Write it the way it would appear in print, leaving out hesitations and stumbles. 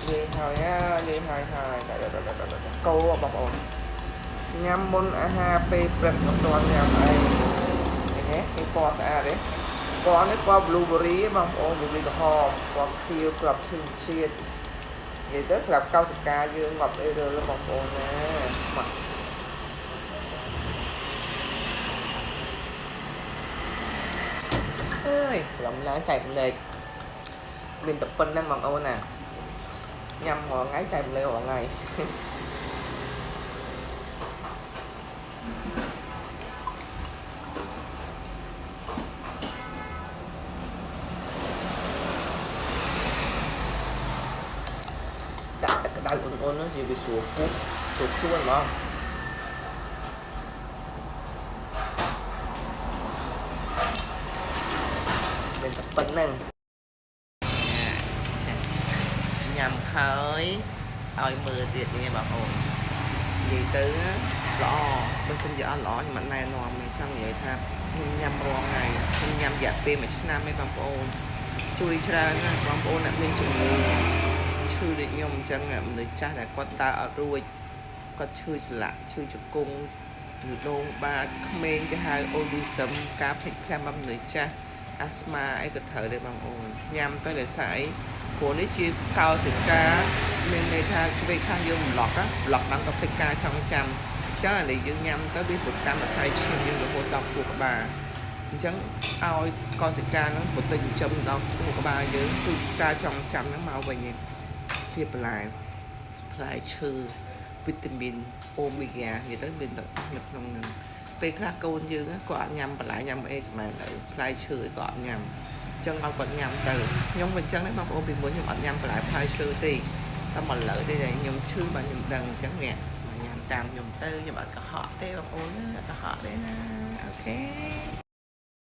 និយាយហើយនិយាយហើយហើយកោបងប្អូនញ៉ាំមុនអាហារពេលព្រឹកមិនទាន់ញ៉ាំអីឃើញទេគេពណ៌ស្អាតទេពណ៌នេះពណ៌ blueberry បងប្អូន blueberry ក្រហមពណ៌ខៀវក្របឈើជាតិនិយាយទៅសម្រាប់កោសិកាយើងងាប់អីរើបងប្អូនណាមកអើយព្រមឡើងចែកម្លែកមានតែប៉ុណ្្នឹងបងប្អូនណាញ៉ាំរាល់ថ្ងៃចែកម្លែករាល់ថ្ងៃ ដាក់ទឹកក្តៅអ៊ុនៗហ្នឹងជាវាស្រួលពុះស្រួលខ្លួនហ្មងមានតែប៉ុណ្្នឹងញ៉ាំហើយឲ្យមើលទៀតនេះបងប្អូននិយាយទៅល្អបើសិនជាអត់ល្អខ្ញុំអត់ណែនាំទេចង់និយាយថាខ្ញុំញ៉ាំរាល់ថ្ងៃខ្ញុំញ៉ាំរយៈពេល1ឆ្នាំឯងបងប្អូនជួយច្រើនណាស់បងប្អូនអ្នកមានជំងឺឈឺដូចខ្ញុំអញ្ចឹងមនុស្សចាស់ដែលគាត់ដើរអត់រួចគាត់ឈឺចន្លាក់ឈឺជង្គង់ឬដងបាតក្មេងគេហៅ autism ការភ្លេចភ្លាំងរបស់មនុស្សចាស់អាស្មាអីក៏ត្រូវដែរបងប្អូនញ៉ាំទៅដោយសារអីព្រោះនេះជាកោសិកាមានន័យថាពេលខ្លះយើងប្លុកប្លុកដល់ក៏ភ្លេចការចងចាំអញ្ចឹងអានេះយើងញ៉ាំទៅវាប្រតាមអាស័យឈាមយើងរហូតដល់ខួរក្បាលអញ្ចឹងឲ្យកោសិកាហ្នឹងប្រតិចិញ្ចឹមដល់ខួរក្បាលយើងគឺការចងចាំហ្នឹងមកវិញជាបន្លែផ្លែឈើវីតាមីនអូមេហ្គានិយាយទៅមានទាំងអស់នៅក្នុងហ្នឹងពេលខ្លះកូនយើងក៏អត់ញ៉ាំបន្លែញ៉ាំអីស្មានទៅផ្លែឈើក៏អត់ញ៉ាំអញ្ចឹងឲ្យគាត់ញ៉ាំទៅខ្ញុំក៏អញ្ចឹងដែរបងប្អូនពីមុនខ្ញុំអត់ញ៉ាំបន្លែផ្លែឈើទេតែមកលើទេតែខ្ញុំឈឺបាទខ្ញុំដឹងអញ្ចឹងនេះមកញ៉ាំតាមខ្ញុំទៅខ្ញុំអត់កុហកទេបងប្អូនណាអត់កុហកទេណាOK.